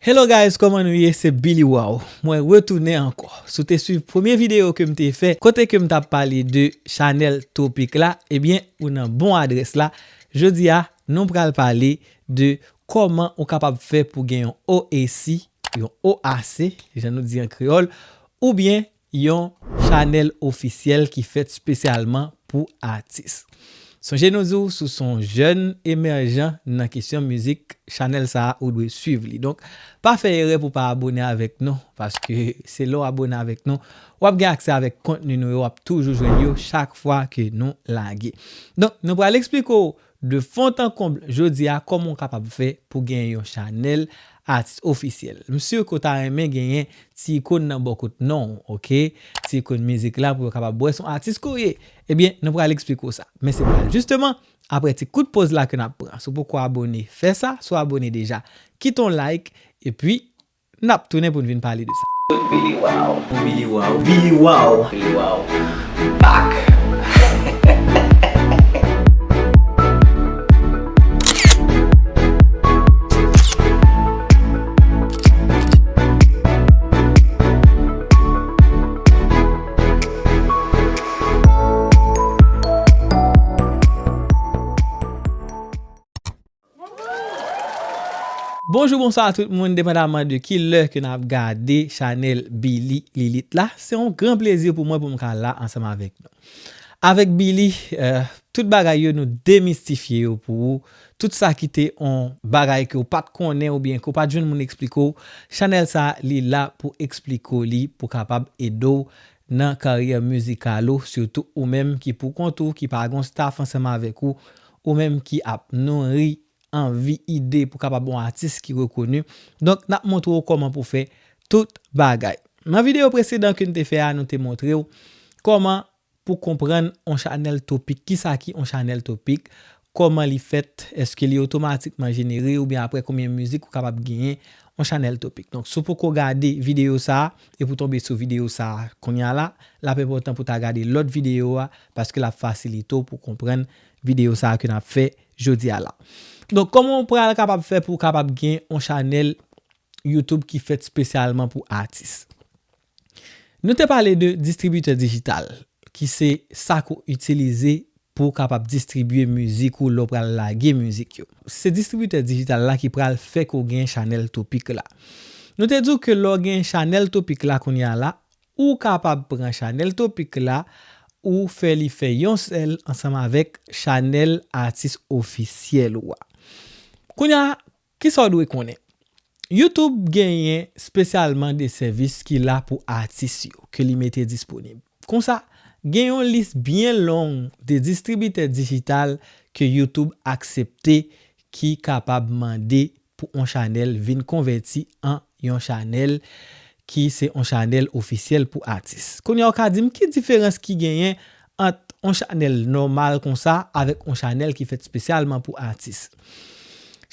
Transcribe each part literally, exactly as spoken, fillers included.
Hello guys, kòman nou ye? Se Billy Wow. Mwen retounen ankò. Si w te swiv premye videyo ke m te fè, kote ke m t ap pale de chanèl Topic la, ebyen, ou nan bon adrès la. Jodi a, nou pral pale de kòman ou kapab fè pou gen yon O A C, yon O A C, jan nou di an kreyòl, oubyen yon chanèl ofisyèl ki fèt espesyalman pou atis. Sonje nou di w, si w se yon jèn emèjan nan kesyon mizik, chanèl sa a ou dwe swiv li. Donk, pa fè erè pou w pa abone avèk nou, paske se lè w abone avèk nou, w ap gen aksè avèk kontni nou yo, w ap toujou jwenn yo chak fwa ke nou lage. Donk, nou pral eksplike w de fond en comble jodi a kòman w kapab fè pou gen yon chanèl atis ofisyèl. M si ke w ta renmen genyen ti ikòn nan bò kot non w, oke? Ti ikòn mizik la pou yo kapab wè se yon atis ke w ye. Ebyen, nou pral eksplike w sa. Men se pral jisteman apre ti kout pòz la ke n ap pran. Si w poko abone, fè sa. Si w abone deja, kite yon like. Epi, n ap tounen pou n vin pale de sa. Billy Wow. Billy Wow. Billy Wow. Billy Wow. Back. Bonjou, bonswa a tout moun, depandaman de ki lè ke n ap gade chanèl Billy Lilite la. Se yon gran plezi pou mwen pou m ka la ansanm avèk nou. Avèk Billy, eh, tout bagay yo nou demistifye yo pou ou. Tout sa ki te yon bagay ke w pa t konnen oubyen ke w pa t jwenn moun eksplike w, chanèl sa a, li la pou eksplike w li, pou kapab ede w nan karyè mizikal ou, sitou ou menm ki pou kont ou, ki pa gen yon staff ansanm avèk ou, ou menm ki ap nouri anvi, ide pou kapab yon atis ki rekoni. Donk, n ap montre w kòman pou fè tout bagay. Nan videyo presedan ke n te fè a, nou te montre w kòman pou konprann yon chanèl Topic. Kisa ki yon chanèl Topic? Kòman li fèt? Èske li otomatikman jenere oubyen apre konbyen mizik ou kapab genyen yon chanèl Topic? Donk, si w poko gade videyo sa a, epi w tonbe sou videyo sa a kounye a la, l ap enpòtan pou w ta gade lòt videyo a, paske l ap fasilite w pou w konprann videyo sa a ke n ap fè jodi a la. Donk, kòman w pral kapab fè pou w kapab gen yon chanèl YouTube ki fèt espesyalman pou atis? Nou te pale de distribitè dijital, ki se sa ke w itilize pou w kapab distribye mizik ou lè w pral lage mizik yo. Se distribitè dijital la ki pral fè ke w gen chanèl Topic la. Nou te di w ke lè w gen chanèl Topic la kounye a la, ou kapab pran chanèl Topic la, ou fè li fè yon sèl ansanm avèk chanèl atis ofisyèl ou a. Kounye a, kisa w dwe konnen? YouTube genyen espesyalman de sèvis ki la pou atis yo, ke li mete disponib. Konsa, gen yon lis byen long de distribitè dijital ke YouTube aksepte ki kapab mande pou yon chanèl vin konvèti an yon chanèl ki se yon chanèl ofisyèl pou atis. Kounye a, w ka di m ki diferans ki genyen ant yon chanèl nòmal konsa avèk yon chanèl ki fèt espesyalman pou atis?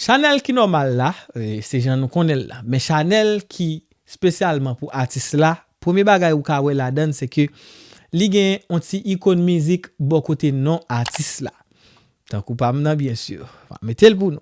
Chanèl ki nòmal la, e, se jan nou konnen l la. Men chanèl ki espesyalman pou atis la, premye bagay ou ka wè ladan l, se ke li gen yon ti ikòn mizik bò kote non atis la. Tankou pa m nan, byen si. M a mete l pou nou.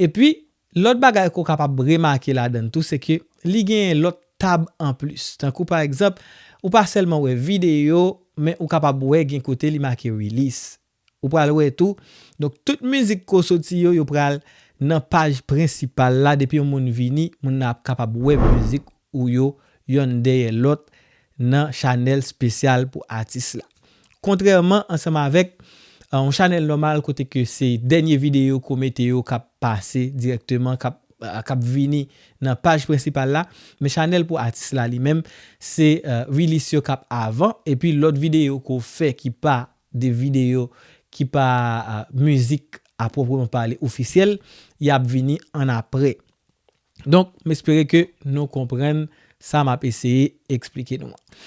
Epi, lòt bagay ke w kapab remake ladan l tou, se ke li gen lòt tab anplis. Tankou, pa egzanp, ou pa sèlman wè videyo, men ou kapab wè gen kote li make release. Ou pral wè tou. Donk, tout mizik ke w soti yo, yo pral nan paj prensipal la. Depi yon moun vini, moun nan ap kapab wè mizik ou yo yonn dèyè lòt nan chanèl espesyal pou atis la. Kontrèman ansanm avèk, eh, yon chanèl nòmal kote ke se dènye videyo ke w mete yo k ap pase dirèkteman, k ap, eh, k ap vini nan paj prensipal la, men chanèl pou atis la li menm, se, eh, release yo k ap avan, epi lòt videyo ke w fè ki pa de videyo, ki pa, eh, mizik a pwopreman pale ofisyèl, y ap vini annapre. Donk, m espere ke nou konprann sa m ap eseye eksplike nou an.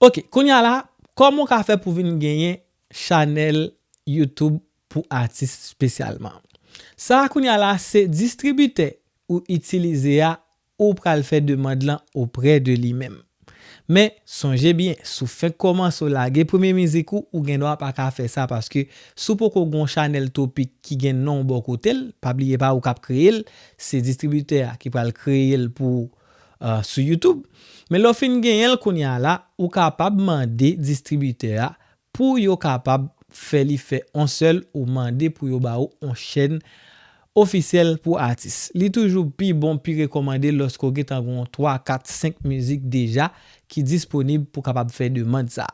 Oke, kounye a la, kòman w ka fè pou vin genyen chanèl YouTube pou atis espesyalman? Sa a, kounye a la, se distribitè ou itilize a, ou pral fè demann lan oprè de li menm. Men, sonje byen, si w fenk kòmanse w lage premye mizik ou, ou gen dwa pa ka fè sa, paske si w poko gen yon chanèl topik ki gen non w bò kote l, pa bliye pa ou k ap kreye l, se distribitè a ki pral kreye l pou ou, uh, sou YouTube. Men lè w fin genyen l kounye a la, ou kapab mande distribitè a pou yo kapab fè li fè on sèl ou mande pou yo ba ou on chèn ofisyèl pou atis. Li toujou pi bon, pi rekòmande lòske w gentan gen yon twa, kat, senk mizik deja ki disponib pou kapab fè demann sa.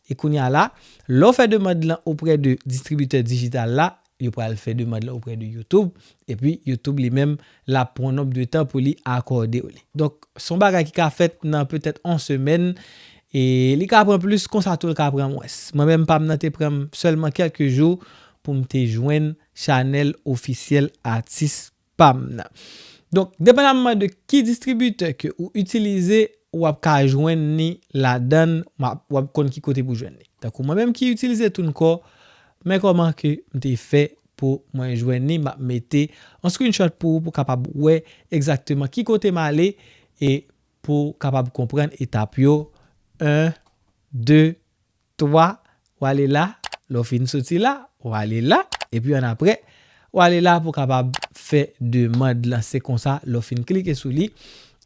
E kounye a la, lè w fè demann lan oprè de distribitè dijital la, yo pral fè demann lan oprè de YouTube, epi YouTube li menm, l ap pran nonb de tan pou li akòde w li. Donk, se yon bagay ki ka fèt nan petèt on semèn, e li ka pran plis, konsa tou l ka pran mwens. Mwen menm, pa m nan te pran m sèlman kèlke jou pou m te jwenn chanèl ofisyèl atis pa m nan. Donk, depandamman de ki distribitè ke ou itilize, w ap ka jwenn ni ladan l, w ap, w ap konn ki kote pou jwenn ni. Tankou mwen menm ki itilize TuneCore, men kòman ke m te fè pou mwen jwenn ni, m ap mete an screenshot pou ou, pou w kapab wè egzakteman ki kote m ale e pou w kapab konprann etap yo, en, de, twa, w ale la, lè w fin soti la, w ale la, epi annapre, w ale la pou w kapab fè demann lan. Se konsa, lè w fin klike sou li,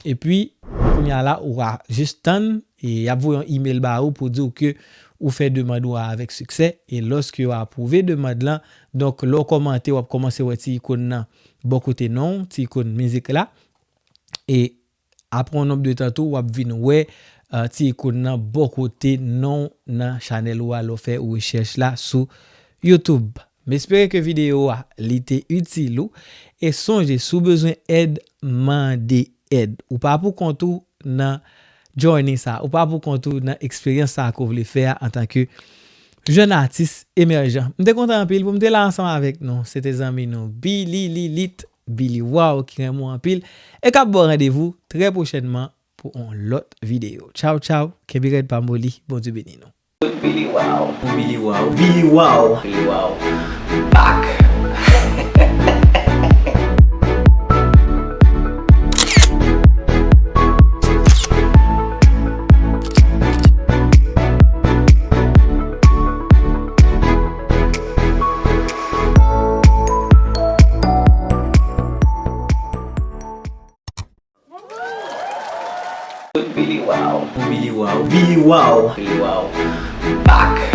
epi kounye a la, ou a jis tann, e y ap voye yon imèl ba ou pou di w ke ou fè demann ou a avèk siksè, e lòske yo apwouve demann lan, donk, lè w kòmante, w ap kòmanse wè ti ikòn nan bò kote non w, ti ikòn mizik la, e apre yon nonb de tan tou, w ap vin wè, uh, ti ikòn nan bò kote non w nan chanèl ou a lè w fè rechèch la sou YouTube. M espere ke videyo a, li te itil ou. E sonje, si w bezwen èd, mande èd. Ou pa pou kont ou nan journey sa. Ou pa pou kont ou nan eksperyans sa ke w vle fè a antanke jèn atis emèjan. M te kontan anpil pou m te la ansanm avèk nou. Se te zanmi nou, Billy Lilite, Billy Wow, ki renmen w anpil, e k ap ba w randevou trè pwochènman pou yon lòt videyo. Tchaw, tchaw, kenbe rèd pa moli, Bondye beni nou. Billy Wow, Billy Wow, Billy Wow, Billy Wow, back. Billy Wow, Billy Wow, Billy Wow, Billy Wow, back.